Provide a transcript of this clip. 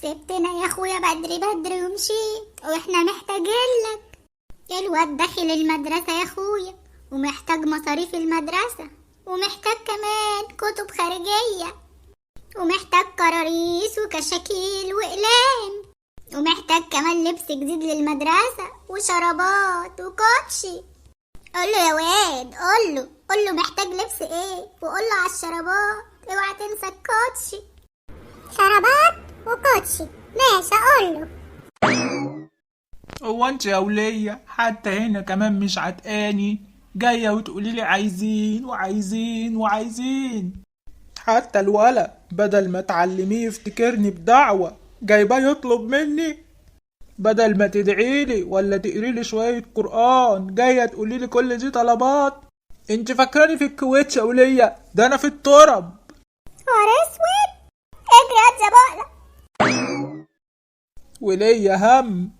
سبتنا يا اخويا بدري بدري ومشيت واحنا محتاجين لك. الواد داخل المدرسة يا اخويا ومحتاج مصاريف المدرسة، ومحتاج كمان كتب خارجية، ومحتاج كراريس وكشاكيل وإقلام، ومحتاج كمان لبس جديد للمدرسة وشرابات وكوتشي. قوله يا واد، قوله محتاج لبس ايه، وقوله على الشرابات، اوعى تنسى الكوتشي. شرابات وكوتشي، ماشي اقوله. هو انت يا ولية حتى هنا كمان مش عتقاني؟ جاية وتقولي لي عايزين وعايزين وعايزين. حتى الولا بدل ما تعلميه يفتكرني بدعوة جايباه يطلب مني، بدل ما تدعيلي ولا تقريلي شوية قرآن جاية تقوليلي كل دي طلبات. انت فاكراني في الكويت يا ولية؟ ده انا في الترب. نهار اسود، اجري يا بقلة. ولية هم